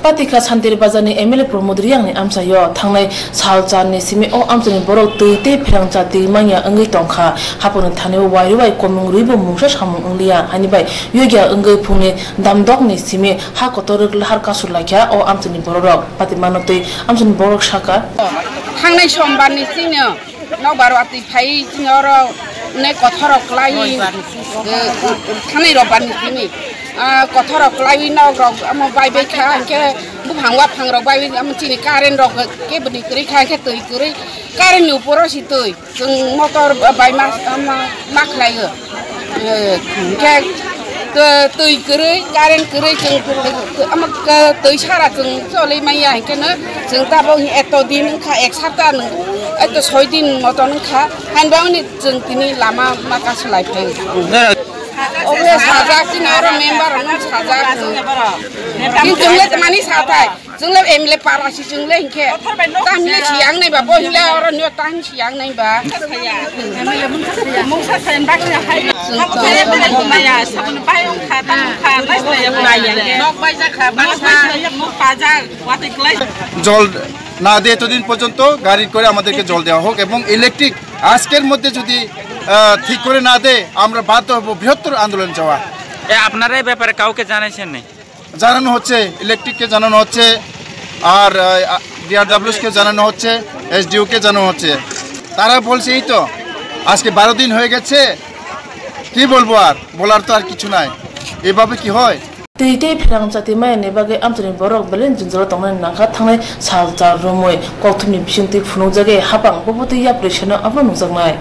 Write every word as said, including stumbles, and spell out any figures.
Patikha Santir Bazar ni M L A Pramod Reang ni amchaio thangnai sal char ni simi o amchaini borok twi tei pherang chati manya wngwi tongkha. Haponi thani o wairuwai komung rwibo mungsa samung wngliya, haini bai yogya wngwi phungni damdok ni simi ha kotor rwk lahar kasur laikha o amchaini borok rok. Patimano twi amchaini borok saka. Thangnai sombar ni simi Nokbar watwi phai chini oro ne kothorok klai, eh, thanai rokbar ni simi. Ah, kothorok klaiwi nok rok amo bai bai kha, hwnkhe buphang waphang rok bai amo chini current rok keboni kwrwi kha, hwnkhe twi kwrwi, current ni uporo si twi. Chwng motor bai ma, ma, ma khlaio. Eh, hwnkhe tw-, twi kwrwi, current kwrwi, chwng, ama, twi sara chwng cholwi manya, hwnkhe no chwng tabok eto din wngkha, ek sapta nwng, eto soi din moton wngkha, hainba wngni chwng tini lama ma kasu lai phai. Obo sajak, chini oro member rok sajak. Chwng le mani sathai. Chwng le M L A para si chwng le hinkhe. Tam le siyang nai ba, bo hile oro nyo tam siyang nai ba. Mungsa sayan baksa hai. Chwng Abo kaya to ba maya, sabun bai ong kha, tam kha, nai sa ya ba. Nok bai ja kha, Nok baksa. Bai sa ya, nok pa ja, wate klai. জল না দিয়ে এতদিন পর্যন্ত গাড়ি করে আমাদেরকে জল দেওয়া হোক এবং ইলেকট্রিক আজকের মধ্যে যদি আহ, ঠিক করে না দেয় আমরা বাধ্য হব বৃহত্তর আন্দোলন যাওয়া। এ, আপনারা এই ব্যাপারে কাউকে জানাইছেন নি? জানানো হচ্ছে, ইলেকট্রিককে জানানো হচ্ছে, আর ডিআরডাব্লিউএসকে জানানো হচ্ছে, এসডিওকে জানানো হচ্ছে। তারা বলছে এই তো আজকে বারো দিন হয়ে গেছে, কি বলবো আর, বলার তো আর কিছু নাই। এভাবে কি হয়? Twi tei pherang chati maya ni bagwi amchaini borok belai jwngjalo tongnani nangkha. Thangnai sal char romwi kokthumni bisingtwi phunukjagwi hapang bubutwi yapri seno abo nukjaknai.